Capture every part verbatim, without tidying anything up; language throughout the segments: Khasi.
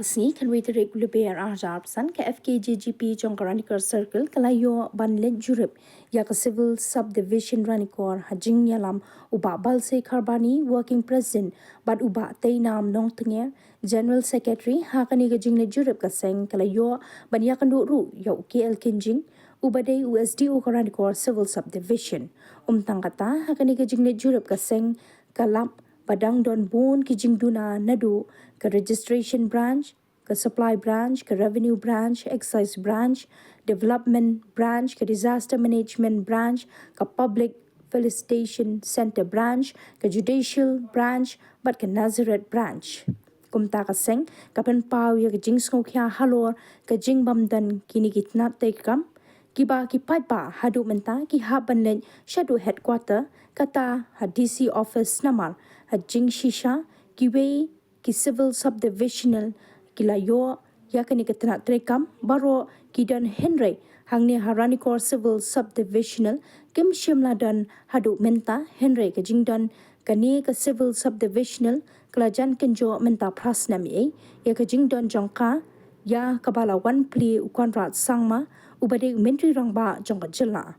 Sngi khatwei tarik u Lber arhajar arphew san, ka F K J G P jong ka Ranikor Circle ka la ïoh ban leit jurip ïa ka Civil Subdivision Ranikor ha jingïalam u Bah Balse Kharbani, Working President, bad u Bah Teinam Nongtnger, General Secretary. Ha kane ka jingleit jurip ka seng ka la ïoh ban ïakynduh ruh ïa u K L Kynjing, uba dei u S D O ka Ranikor Civil Subdivision. Ym tang kata, ha kane ka jingleit jurip ka seng ka lap ba dang don bun ki jingduna naduh ka Registration Branch, ka Supply Branch, ka Revenue Branch, Excise Branch, Development Branch, ka Disaster Management Branch, ka Public Facilitation Centre Branch, ka Judicial Branch, bad ka Nazareth Branch. Kumta ka seng ka pynpaw ïa ka jingsngewkhia halor ka jingbym don kine ki tnat treikam kiba ki paidbah haduh mynta ki hap ban leit shaduh headquarter, kata ha D C office, namar ha jingshisha kiwei ki Civil Subdivisional ki la ïoh ïa kane ka tnat treikam baroh ki don, hynrei hangne ha Ranikor Civil Subdivisional kim shym la don haduh mynta, hynrei ka jingdon kane ka Civil Subdivisional ka la jan kynjoh mynta phra snem ïa ka jingdon jong ka, ïa kaba la wan plie u Conrad Sangma, uba dei u Myntri Rangbah jong ka jylla.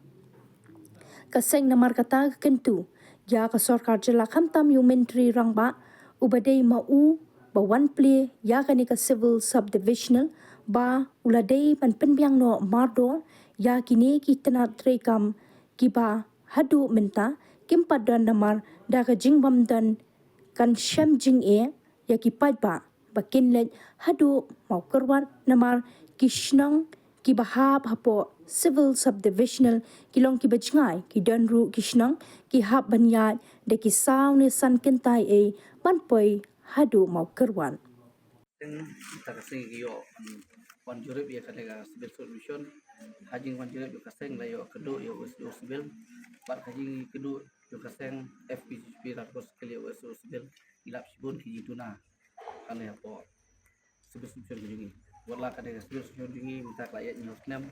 Ka seng namar kata ka kyntu ïa ka sorkar jylla, khamtam ïa u Myntri Rangbah, uba dei ma u ba wan plie ïa kane ka Civil Subdivisional, ba u la dei ban pynbiang noh mardor ïa kine ki tnat treikam kiba haduh mynta kim pat don, namar da ka jingbym don kan shem jingeh ïa ki paidbah ba kin leit haduh Mawkyrwat, namar ki shnong kiba hap hapoh Civil Subdivisional ki long kiba jngai, ki don ruh ki shnong ki hap ban ïaid da ki saw ne san kynta ei ban poi haduh Mawkyrwat. Teng ta ka seng ïoh wan jurip ïa ka, ka Civil Subdivision. Ha jingwan jurip ïa ka seng la ïoh kynduh ïa u S D O Civil bad ka jingkynduh ïa ka seng F K J G P Ranikor Circle ïa u S D O Civil. Ngi lap shibun ki jingduna kane hapoh Civil Subdivision ka jong ngi. Wat la kane ka Civil Subdivision jong ngi mynta ka la ïaid hynñiew snem,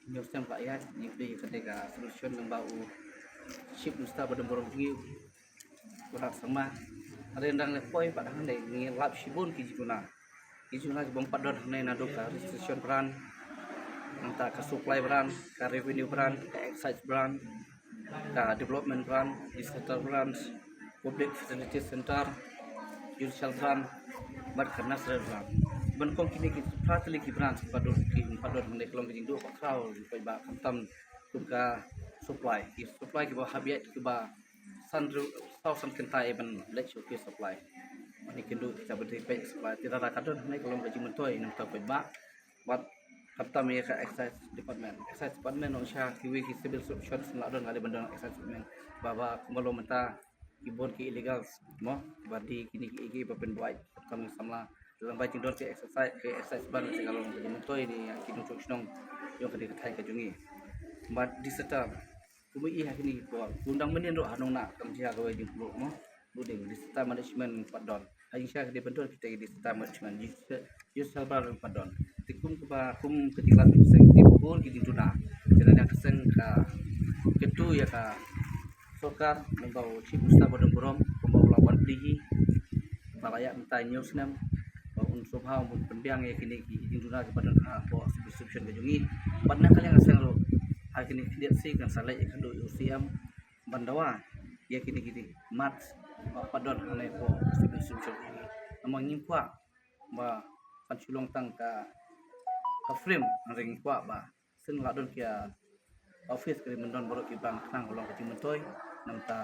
hynñiew snem ka la ïaid. Ngi plie ïa kane ka Civil Subdivision lyngba u Chief Minister ba don burom jong ngi, u Conrad Sangma. Hynrei ynda ngi la poi pat hangne ngi lap shibun ki jingduna. Ki jingduna ki bym pat don hangne naduh ka Registration Branch, nangta ka Supply Branch, ka Revenue Branch, ka Excise Branch, ka Development Branch, Disaster Branch, Public Facilities Centre, Judicial Branch bad ka Nazareth Branch. Ban kong kine ki phra tylli ki branch ki pat don, ki pat don hangne, ka long ka jingduh bakhraw ki paidbah, khamtam kum ka Supply. Ki Supply kiba hap ïaid kiba san riew, saw san kynta ei ban leit sha ki Supply. Ngi kynduh kita ba dei peit Supply, te lada ka don hangne ka long ka jingmyntoi na ka bynta paidbah. Bad khamtam ïa ka Excise Department. Excise Department, ong sha kiwei ki Civil Subdivision la don, nga dei ban don Excise Department. Ba, ba kumba long mynta ki bun ki illegals mo, ba dei kine ki, ki ba pynbuaid khamtam samla. Lada bai jingdon ki Excise, ki Excise Branch, ka long ka jingmyntoi ïa ki nongshong shnong jong kane ka thaiñ ka jong ngi. Bad Disaster, kumba i ha kine ki por, kumba dang mynnin ruh ha Nongnah kam jia kawei jingpluh mo. Building Disaster Management pat don. Ha jingshisha ka dei ban don kita ki Disaster Management, Disaster, Disaster Branch pat don. Te kum kaba, kum ka jinglap ka seng, ki bun ki jingduna. Te na ka seng ka kyntu ïa ka sorkar, lyngba u Chief Minister ba don burom, kumba u la wan plie hi ba la ïaid mynta hynñiew snem, ba un sngewbha un pynbiang ïa kine ki jingduna kiba don hapoh Civil Subdivision ka jong ngi. Bad na ka liang ka seng ruh, ha kine ki khyndiat sngi kan sa leit ïakynduh ïa u C M ban dawa ïa kine ki mat ba pat don hangne hapoh Civil Subdivision ka jong ngi. Namar ngim kwah ba kan shu long tang ka, ka frame, hynrei ngim kwah ba shen la don ki, ah, office, ka dei ban don baroh ki bang khnang ka long ka jingmyntoi na ka bynta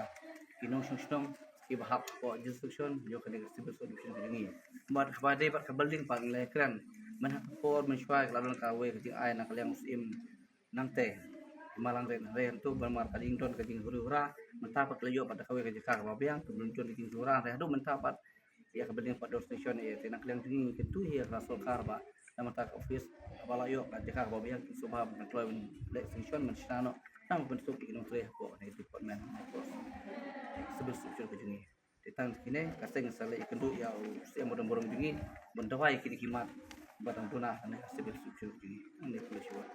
ki nongshong shnong kiba hap hapoh jurisdiction jong kane ka Civil Subdivision ka jong ngi. Bad kaba dei bad ka building pat ngi la ïakren mynha ka por mynshuwa, ka la don kawei ka jingai na ka liang u Syiem Nangtei, Malang Red, hynrei hangto ba namar ka jingdon ka jinghuri hura, mynta pat ka la ïoh pat da kawei ka jaka kaba biang, ka don ka jinghuri hura, hynrei haduh mynta pat ïa ka building pat don station ïa, te na ka liang jong ngi ngi kyntu ïa ka sorkar ba na mynta ka office ba la ïoh ka jaka kaba biang, ki sngewbha ban kloi ban leh station ban shna noh, tang ban suk ïa ki nongtrei hapoh kane ka department, hapoh Civil Subdivision ka jong ngi. Te tang kine ka seng sa leit ïakynduh ïa u C M ba don burom jong ngi ban dawa ïa kine ki mat ba dang duna ha kane ka Civil Subdivision ka jong ngi. Hangne, khublei shibun.